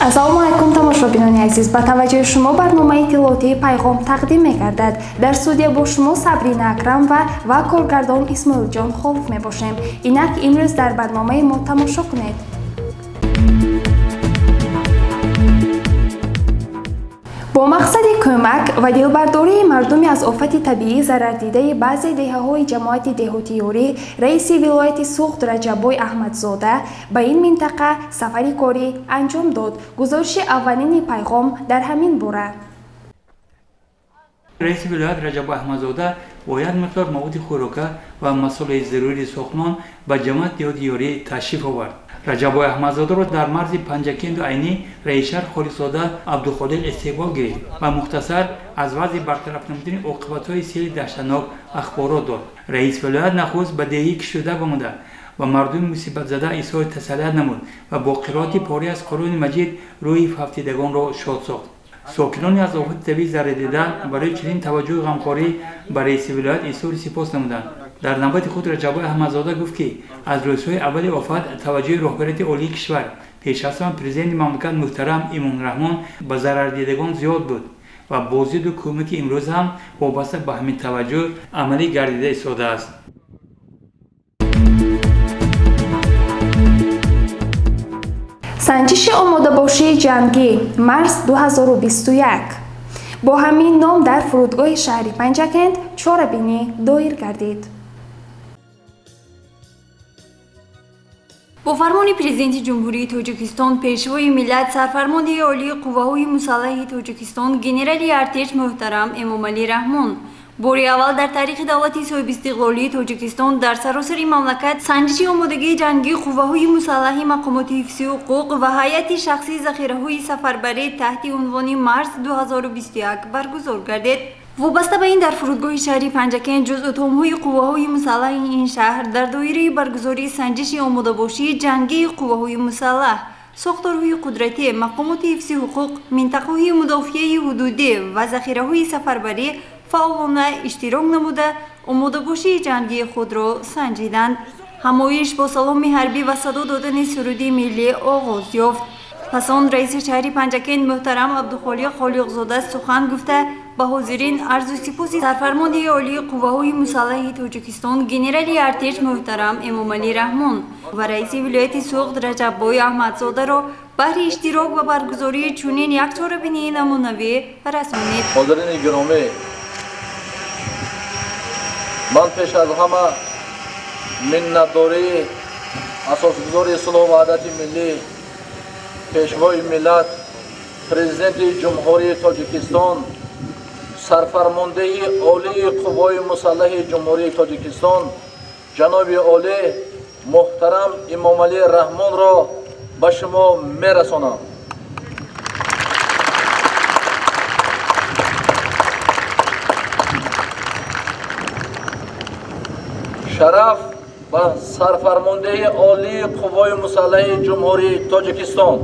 Ассалому алайкум, тамошобинони азиз! Ба таваҷҷӯҳи шумо барномаи иттилоотии «Пайғом» тақдим мегардад. Дар студия бо шумо Сабрина Акрамова ва коргардон Исмоилҷон Холов мебошем. Инак, имрӯз дар барномаи мо тамошо кунед. Бо мақсади кӯмак ва дилбардории мардуми аз офати табиӣ зарардидаи баъзе деҳаҳои ҷамоати деҳоти Ёрӣ, раиси вилояти Суғд Раҷаббой Аҳмадзода ба ин минтақа сафари корӣ анҷом дод. Гузориши аввалини «Пайғом» дар ҳамин бора. Раиси вилоят Раҷаббой Аҳмадзода бо як миқдор маводи хӯрока ва масолеҳи зарурии сохтмон ба ҷамоати деҳоти Ёрӣ ташриф овард. Раҷаббой Аҳмадзодаро дар марзи Панҷакенду Айнӣ раисшаҳр Холиқзода Абдухолиқ истиқбол гирифт ва мухтасар аз вазъи бартараф намудани оқибатҳои сели даҳшатнок ахборот дод. Раиси вилоят нахуст ба деҳии Киштудак омада, ба мардуми мусибатзада изҳори тасаллият намуд ва бо қироати порӣ аз Қуръони Маҷид рӯҳи фавтидагонро шод сохт. Сокинони аз офати табиӣ зарардида барои чунин таваҷҷӯҳу ғамхорӣ ба раиси вилоят изҳори сипос намуданд. Дар навбати худ Раҷаббой Аҳмадзода гуфт, ки аз рӯзҳои аввали офат таваҷҷӯҳи роҳбарияти олии кишвар, пеш аз ҳама президенти мамлакат муҳтарам Эмомалӣ Раҳмон, ба зарардидагон зиёд буд ва боздиду кӯмаки имрӯз ҳам вобаста ба ҳамин таваҷҷӯҳ амалӣ гардида истодааст. Санҷиши омодабошии ҷангӣ «Марс 2021» бо ҳамин ном дар фурудгоҳи шаҳри Панҷакент чорабинӣ доир гардид. Бо фармони Президенти Ҷумҳурии Тоҷикистон, Пешвои миллат, Сарфармондеҳи Олии Қувваҳои Мусаллаҳи Тоҷикистон, генерали артеш муҳтарам Эмомалӣ Раҳмон бори аввал дар таърихи давлати соҳибистиқлолии Тоҷикистон дар саросари мамлакат санҷиши омодагии ҷангии қувваҳои мусаллаҳи, мақомоти ҳифзи ҳуқуқ ва ҳайати шахсии захираҳои сафарбарӣ таҳти унвони «Марс 2021» баргузор гардид. Вобаста ба ин, дар фурудгоҳи шаҳри Панҷакент ҷузъутомҳои қувваҳои мусаллаҳи ин шаҳр дар доираи баргузории санҷиши омодабошии ҷангии қувваҳои мусаллаҳ, сохторҳои қудратӣ, мақомоти ҳифзи ҳуқуқ, минтақаҳои мудофиаи ҳудудӣ ва захираҳои сафарбарӣ фаъолона иштирок намуда, омодабошии ҷангии худро санҷиданд. Ҳамоиш бо саломи ҳарбӣ ва садо додани суруди миллӣ оғоз ёфт. Пас он раиси шаҳри Панҷакент муҳтарам Абдухолиқ Холиқзода сухан гуфта, ба ҳозирин арзу сипоси Сарфармондеҳи Олии Қувваҳои Мусаллаҳи Тоҷикистон, генерали артеш муҳтарам Эмомалӣ Раҳмон ва раиси вилояти Суғд Раҷаббой Аҳмадзодаро баҳри иштирок ва баргузории чунин як чорабинии намунавӣ расонид. Ҳозирини гиромӣ, ман пеш аз ҳама миннатдории асосгузори сулҳу ваҳдати миллӣ, Пешвои миллат, Президенти Ҷумҳурии Тоҷикистон, Сарфармондеҳи Олии Қуввои Мусаллаҳи Ҷумҳурии Тоҷикистон ҷаноби олӣ муҳтарам Эмомалӣ Раҳмонро ба шумо мерасонам. Шараф ба Сарфармондеҳи Олии Қуввои Мусаллаҳи Ҷумҳурии Тоҷикистон!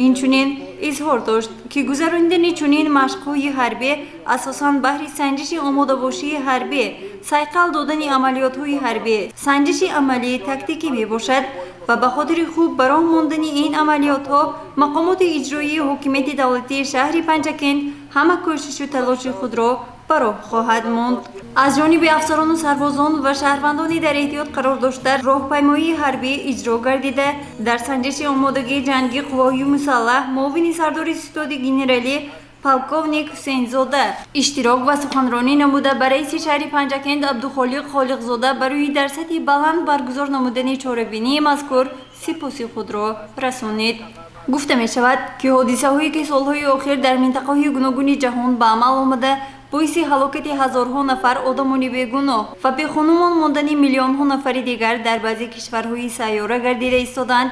Инчунин изҳор дошт, ки гузаронидани чунин машқҳои ҳарбӣ асосан баҳри санҷиши омодабошии ҳарбӣ, сайқал додани амалиётҳои ҳарбӣ, санҷиши амалии тактикӣ мебошад ва ба хотири хуб ба роҳ мондани ин амалиётҳо мақомоти иҷроии ҳокимияти давлатии шаҳри Панҷакент ҳама кӯшишу талоши худро ба роҳ хоҳад монд. Аз ҷониби афсарону сарбозон ва шаҳрвандони дар эҳтиёт қарор дошта роҳпаймоии ҳарбӣ иҷро гардида, дар санҷиши омодагии ҷангии қувваҳои мусаллаҳ муовини сардори ситоди генералӣ полковник Ҳусейнзода иштирок ва суханронӣ намуда, ба раиси шаҳри Панҷакент Абдухолиқ Холиқзода барои дар сатҳи баланд баргузор намудани чорабинии мазкур сипоси худро расонид. Гуфта мешавад, ки ҳодисаҳое, ки солҳои охир дар минтақаҳои гуногуни ҷаҳон ба амал омада, боиси ҳалокати ҳазорҳо нафар одамони бегуноҳ ва бехонумон мондани миллионҳо нафари дигар дар баъзе кишварҳои сайёра гардида истодаанд,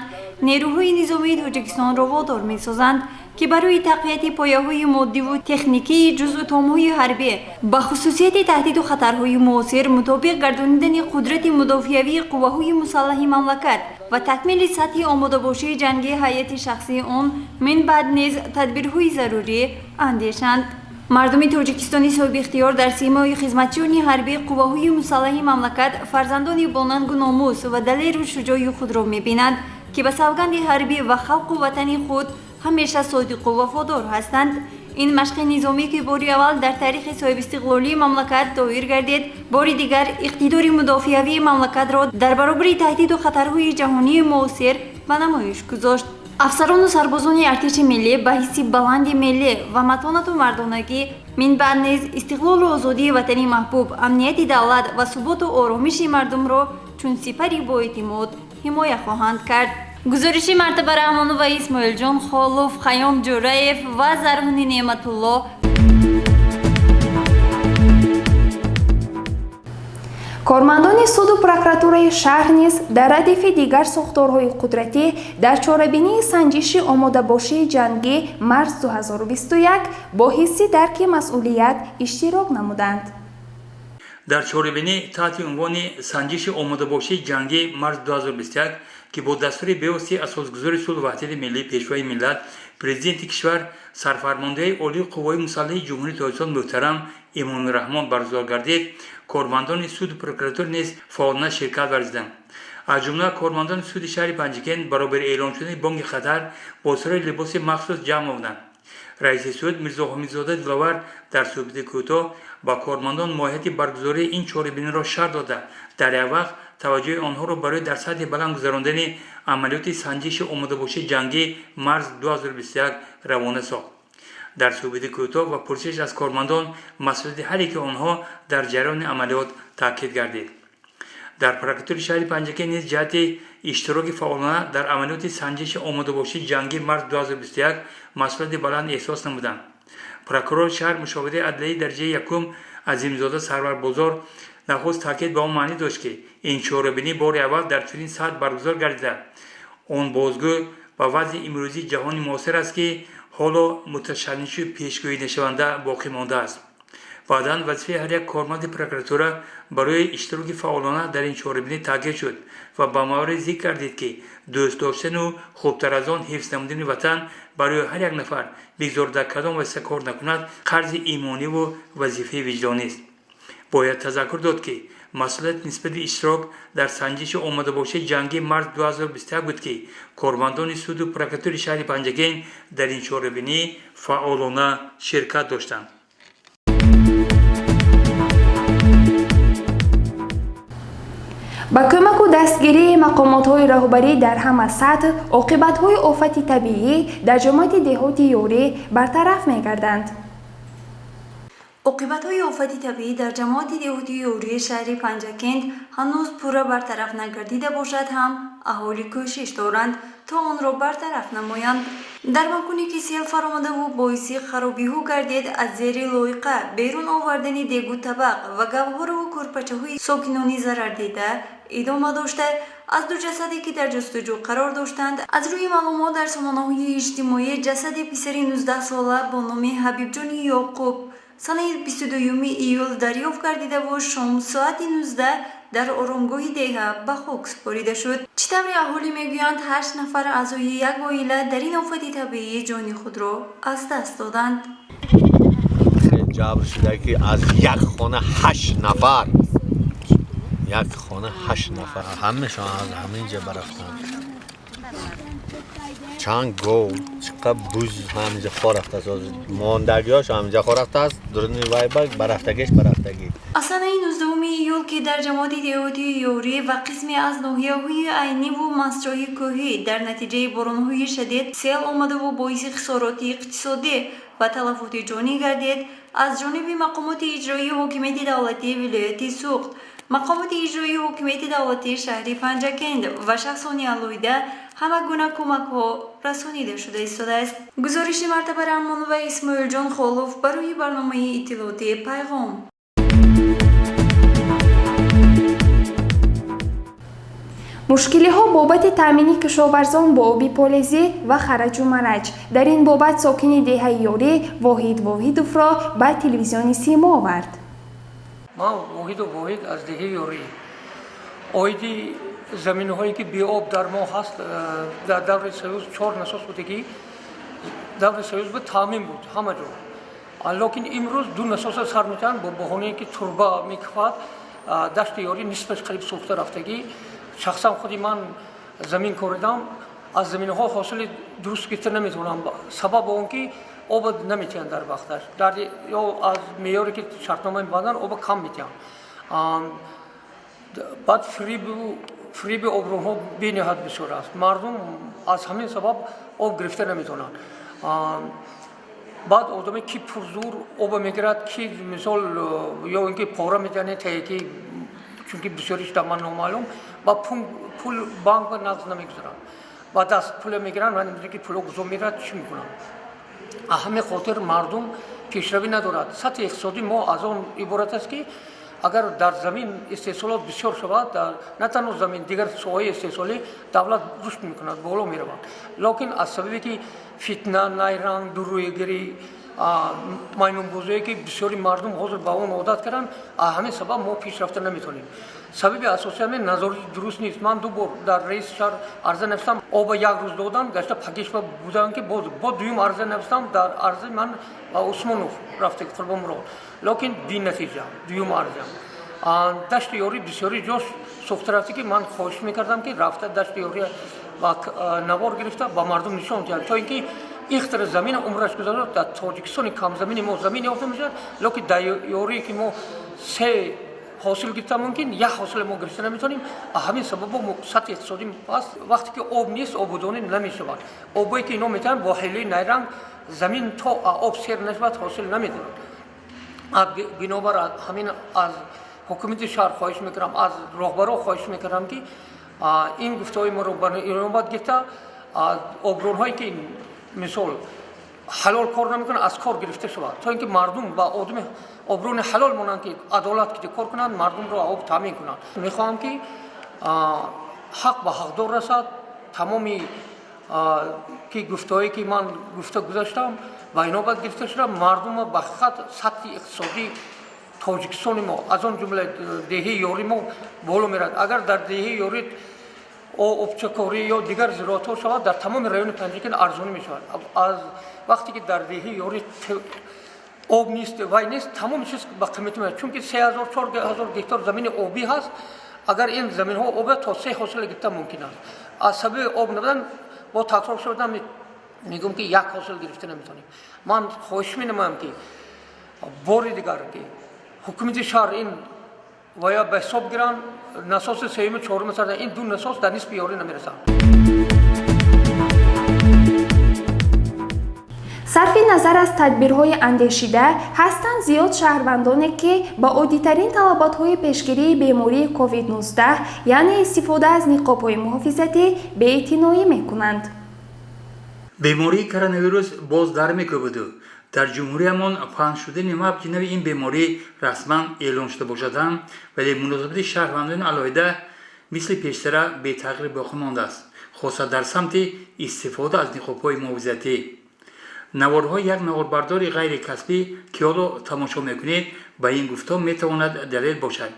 нерӯҳои низомии Тоҷикистонро водор месозанд, ки барои тақвияти пояҳои моддиву техникии ҷузъутомҳои ҳарбӣ, ба хусусияти таҳдиду хатарҳои муосир мутобиқ гардонидани қудрати мудофиавии қувваҳои мусаллаҳи мамлакат ва такмили сатҳи омодабошии ҷангии ҳайати шахсии он минбаъд низ тадбирҳои зарурӣ андешанд. Мардуми Тоҷикистони соҳибихтиёр дар симои хизматчиёни ҳарбии қувваҳои мусаллаҳи мамлакат фарзандони бонангу номус ва далеру шуҷои худро мебинанд, Ки ба савганди ҳарбӣ ва халқу ватани худ ҳамеша содиқу вафодор ҳастанд. Ин машқи низомӣ, ки бори аввал дар таърихи соҳибистиқлолии мамлакат доир гардид, бори дигар иқтидори мудофиавии мамлакатро дар баробари таҳдиду хатарҳои ҷаҳонии муосир ба намоиш гузошт. Афсарону сарбозони артиши миллӣ ба ҳисси баланди миллӣ ва матонату мардонагӣ минбаъд низ истиқлолу озодии ватани маҳбуб, амнияти давлат ва суботу оромиши мардумро чун сипари боэътимод ҳимоя хоҳанд кард. Гузориши Мартаба Раҳмонова, Исмоилҷон Холов, Хайём Ҷӯраев ва Зарҳуни Неъматулло. Кормандони суду прокуратураи шаҳр низ дар радифи дигар сохторҳои қудратӣ дар чорабинии санҷиши омодабошии ҷангӣ «Марз 2021» бо ҳисси дарки масъулият иштирок намуданд. Дар чорабинӣ таҳти унвони санҷиши омодабошии ҷангӣ «Марз 2021», ки бо дастури бевоситаи Асосгузори сулҳу ваҳдати миллӣ, Пешвои миллат, Президенти кишвар, Сарфармондеҳи Олии Қувваҳои Мусаллаҳи Ҷумҳурии Тоҷикистон муҳтарам Эмомалӣ Раҳмон баргузор гардид, кормандони суду прокуратура низ фаъолона ширкат варзиданд. Аз ҷумла кормандони суди шаҳри Панҷакент баробари эълон шудани бонги хатар бо сарои либоси махсус ҷамъ омаданд. Раиси суд Мирзоҳомидзода Диловар дар суҳбати кӯтоҳ ба кормандон моҳияти баргузории ин чорабиниро шарҳ дода, дар як вақт таваҷҷӯҳи онҳоро барои дар сатҳи баланд гузарондани амалиёти санҷиши омодабошии ҷангӣ «Марз 2021» равона сохт. Дар суҳбати кӯтоҳ ва пурсиш аз кормандон масъулияти ҳар яки онҳо дар ҷараёни амалиёт таъкид гардид. Дар прокуратураи шаҳри Панҷакент низ ҷиҳати иштироки фаъолона дар амалиёти санҷиши омодабошии ҷангӣ «Марз 2021» масъулияти баланд эҳсос намуданд. Прокурори шаҳр, мушовираи адлияи дараҷаи якум Азимзода Сарварбозор нахуст таъкид ба он маънӣ дошт, ки ин чорабинӣ бори аввал дар чунин сатҳ баргузор гардида, он бозгӯ ба вазъи имрӯзии ҷаҳони муосир аст, ки ҳоло муташаннишу пешгӯинашаванда боқӣ мондааст. Баъдан вазифаи ҳар як корманди прокуратура барои иштироки фаъолона дар ин чорабинӣ таъкид шуд ва ба маврид зикр гардид, ки дӯст доштану хубтар аз он ҳифз намудани ватан барои ҳар як нафар, бигзор дар кадом вазифа кор накунад, қарзи имониву вазифаи виҷдонист. Бояд тазаккур дод, ки масъулият нисбати иштирок дар санҷиши омодабошии ҷангии «Марз 2021» буд, ки кормандони суду прокуратураи шаҳри Панҷакент дар ин чорабинӣ фаъолона ширкат доштанд. Ба кӯмаку дастгирии мақомотҳои роҳбарӣ дар ҳама сатҳ оқибатҳои офати табиӣ дар ҷамоати деҳоти Ёрӣ бартараф мегарданд. Оқибатҳои офати табиӣ дар ҷамоати деҳоти Ёрии шаҳри Панҷакент ҳанӯз пурра бартараф нагардида бошад ҳам, аҳолӣ кӯшиш доранд, то онро бартараф намоянд. Дар маконе ки сел фаромадаву боиси харобиҳо гардид, аз зери лоиқа берун овардани дегу табақ ва гавҳораву кӯрпачаҳои сокинони зарардида идома дошта, аз ду ҷасаде, ки дар ҷустуҷӯ қарор доштанд, аз рӯи маълумот дар сомонаҳои иҷтимоӣ, ҷасади писари 19-сола бо номи Ҳабибҷони Ёқуб санаи 22 июл дарёфт гардидаву шом соати 19 дар оромгоҳи деҳа ба хок супорида шуд. Чӣ тавре аҳолӣ мегӯянд, ҳашт нафар аъзои як оила дар ин офати табиӣ ҷони худро аз даст доданд. Ҷабр шуда, ки аз як хона ҳашт нафар, як хона ҳашт нафар, ҳамашон аз ҳамин ҷа барафтанд. Чанд гов, чиқа буз ҳаминҷа хо рафтааст, мондагиҳош ҳаминҷа хо рафтааст. Дуруни вайба барафтагиш барафтагӣ. Аз санаи 19 июл, ки дар ҷамоати деҳоти Ёрӣ ва қисме аз ноҳияҳои Айниву Мастчоҳи Кӯҳӣ дар натиҷаи боронҳои шадид сел омадаву боиси хисороти иқтисодӣ ва талафоти ҷонӣ гардид, аз ҷониби мақомоти иҷроии ҳокимияти давлатии вилояти Суғд, мақомоти иҷроии ҳокимияти давлатии шаҳри Панҷакент ва шахсони алоҳида ҳама гуна кӯмакҳо расонида шуда истодааст. Гузориши Мартаба Раҳмонова, Исмоилҷон Холов барои барномаи иттилоотии Пайғом. Мушкилиҳо бобати таъмини кишоварзон бо оби полезӣ ва хараҷу мараҷ. Дар ин бобат сокини деҳаи Ёрӣ Воҳид Воҳидовро ба телевизиони Симо овард. Ман Воҳидов Воҳид аз деҳаи Ёрӣ. Оиди заминҳое, ки беоб дар мо ҳаст, дар даври Союз чор насос буде, ки даври Союз буд, таъмин буд ҳама ҷо, лекин имрӯз ду насоса сар метиҳанд бо баҳонае, ки турба мекафад. Дашти Ёрӣ нисфаш қариб сӯхта рафтагӣ. Шахсан худи ман замин коридам. Аз заминаҳо ҳосили дуруст гирифта наметавонанд, сабаб он ки об наметиҳанд дар вақташ, дар ё аз меъёре ки шартнома мебанданд, оба кам метиҳанд. Баъд фиреби обронҳо бениҳоят бисёр аст. Мардум аз ҳамин сабаб об гирифта наметавонанд. Баъд одаме ки пурзур оба мегирад, ки мисол ё ин ки пора метиҳанд таки, чунки бисёриш дар ман номаълум, ба пул банк ба нақд намегузаранд, ба даст пуле мегиранд ва намедонанд ки пуло куҷо меравад, чӣ мекунанд. Аз ҳамин хотир мардум пешравӣ надорад. Сатҳи иқтисодии мо аз он иборат аст, ки агар дар замин истеҳсолот бисёр шавад, на танҳо замин, дигар соҳаи истеҳсолӣ, давлат рушд мекунад, боло меравад. Лекин аз сабабе ки фитна, найранг, дурӯягирӣ, маймунбозие, ки бисёри мардум ҳозир ба он одат карданд, аз ҳамин сабаб мо пеш рафта наметавонем. Сабаби асосӣ ҳамин назорати дуруст нест. Ман ду бор дар раиси шаҳр арза навистам, оба як рӯз додам, гашта пагишба будам, ки бо дуюм арза навистам. Дар арзи ман ба Усмонов рафта, Қурбонмурод, лекин бенатиҷа дуюм арзам. Дашти Ёрӣ бисёри ҷош сӯхта рафта, ки ман хоҳиш мекардам, ки рафта Дашти Ёрӣ ба навор гирифта ба мардум нишон диҳад, то ин ки ихтара замин умраш гузарад. Дар Тоҷикистони камзамини мо замин ёфта мешавад, лекин дар Ёрие ки мо се ҳосил гирифта мумкин, як ҳосиле мо гирифта наметавонем. Ҳамин сабабо сатҳи иқтисодӣ паст. Вақте ки об нест, ободонӣ намешавад. Обое ки ино метавонанд бо ҳилаи найранг, замин то об сер нашавад, ҳосил намедиҳад. Бинобар ҳамин аз ҳукумати шаҳр хоҳиш мекунам, аз роҳбаро хоҳиш мекунам, ки ин гуфтаҳои моро ба инобат гирифта, обронҳое ки мисол ҳалол кор намекунанд, аз кор гирифта шавад, то ин ки мардум ба одами оброни ҳалол монанд, ки адолат ки кор кунанд, мардумро об таъмин кунанд. Мехоҳам, ки ҳақ ба ҳақдор расад. Тамоми ки гуфтаҳое ки ман гуфта гузаштам, ба инобат гирифта шуда, мардума ба ҳақиқат сатҳи иқтисодии Тоҷикистони мо, аз он ҷумла деҳаи Ёри мо, боло меравад. Агар дар деҳаи Ёри обчакорӣ ё дигар зироатҳо шавад, дар тамоми райони Панҷакент арзонӣ мешавад. Аз вақте ки дар деҳаи Ёри об нест, вай нест, тамоми чиз ба қимат меояд, чунки 3000, 4000 гектар замини обӣ ҳаст. Агар ин заминҳо об, то се ҳосил гирифта мумкин аст. Аз сабаби об набудан, бо такрор шудам мегӯм, ки як ҳосил гирифта наметавонем. Ман хоҳиш менамоям, ки бори дигар ки ҳукумати шаҳр ин вая ба ҳисоб гиранд, насоси сеюму чорум сарда. Ин ду насос дар нисфи Ёрӣ намерасанд. Сарфи назар аз тадбирҳои андешида, ҳастанд зиёд шаҳрвандоне, ки ба оддитарин талаботҳои пешгирии бемории COVID-19, яъне истифода аз ниқобҳои муҳофизатӣ, беэътиноӣ мекунанд. Бемории коронавирус боз дар мекӯбаду дар ҷумҳуриямон паҳн шудани мавҷи нави ин беморӣ расман эълон шуда бошад ҳам, вале муносибати шаҳрвандони алоҳида мисли пештара бетағйир боқӣ мондааст, хоса дар самти истифода аз ниқобҳои муҳофизатӣ. Наворҳои як наворбардори ғайрикасбӣ, ки ҳоло тамошо мекунед, ба ин гуфтор метавонад далел бошад.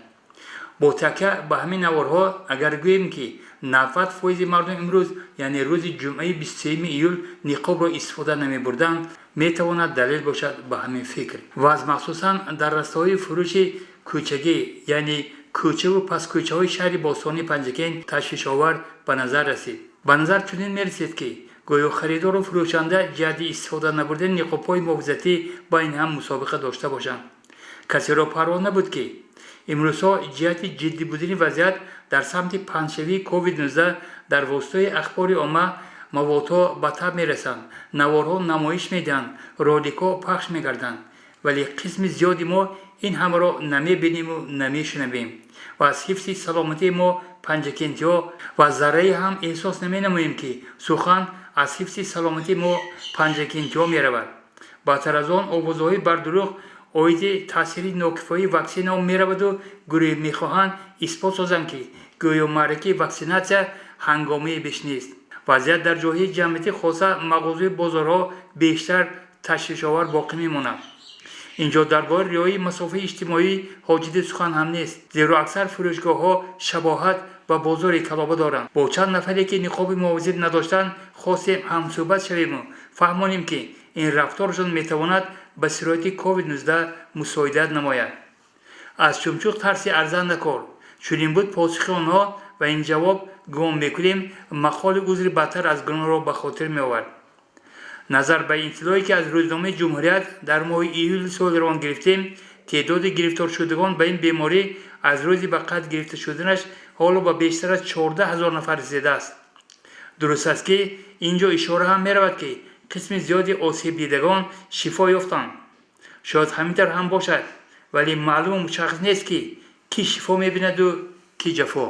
Бо такя ба ҳамин наворҳо агар гӯем, ки 90 фоизи мардум имрӯз, яъне рӯзи ҷумъаи 23 июл, ниқобро истифода намебурданд, метавонад далел бошад ба ҳамин фикр. Вазъ махсусан дар растаҳои фурӯши кӯчагӣ, яъне кӯчаву пасткӯчаҳои шаҳри бостонии Панҷакент, ташвишовар ба назар расид. Ба назар чунин мерасид, ки гӯё харидору фурӯшанда ҷиҳати истифода набурдани ниқобҳои муҳофизатӣ байни ҳам мусобиқа дошта бошанд. Касеро парво набуд, ки имрӯзҳо ҷиҳати ҷиддӣ будани вазъият дар самти паҳншавии COVID-19 дар воситаи ахбори омма маводҳо ба таб мерасанд, наворҳо намоиш медиҳанд, роликҳо пахш мегарданд, вале қисми зиёди мо ин ҳамаро намебиниму намешунавем ва аз ҳифзи саломатии мо панҷакентиҳо ва заррае ҳам эҳсос наменамоем, ки сухан аз ҳифзи саломатии мо панҷакентиҳо меравад. Баъдтар аз он овозҳои бардурӯғ оиди таъсири нокифоии ваксинао мераваду гурӯҳе мехоҳанд исбот созанд, ки гӯё маъракаи ваксинатсия ҳангомае беш нест. Вазъият дар ҷойҳои ҷамъиятӣ, хоса мағозаи бозорҳо, бештар ташвишовар боқӣ мемонад. Инҷо дар бораи риояи масофаи иҷтимоӣ ҳоҷати сухан ҳам нест, зеро аксар фурӯшгоҳҳо шабоҳат ба бозори калоба доранд. Бо чанд нафаре, ки ниқоби муҳофизатӣ надоштанд, хостем ҳамсӯҳбат шавему фаҳмонем, ки ин рафторашон метавонад ба сирояти COVID-19 мусоидат намояд. «Аз чумчуқ тарси арзанда кор», чунин буд посухи онҳо ва ин ҷавоб Гумон мекунем, мақоли узри бадтар аз гуноҳро ба хотир меовард. Назар ба иттилоъе, ки аз рӯзномаи Ҷумҳурият дар моҳи июли соли равон гирифтем, теъдоди гирифторшудагон ба ин беморӣ аз рӯзи ба қайд гирифта шуданаш ҳоло ба бештар аз 14 000 нафар расидааст. Дуруст аст, ки ин ҷо ишора ҳам меравад, ки қисми зиёди осебдидагон шифо ёфтанд. Шояд ҳамин тавр ҳам бошад, вале маълуму мушаххас нест, ки кӣ шифо мебинаду кӣ ҷафо.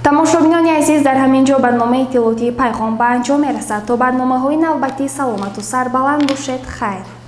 Тамошобинони азиз, дар ҳамин ҷо барномаи иттилоотии Пайғом ба анҷом мерасад. То барномаҳои навбатӣ саломату сарбаланд бошед. Хайр.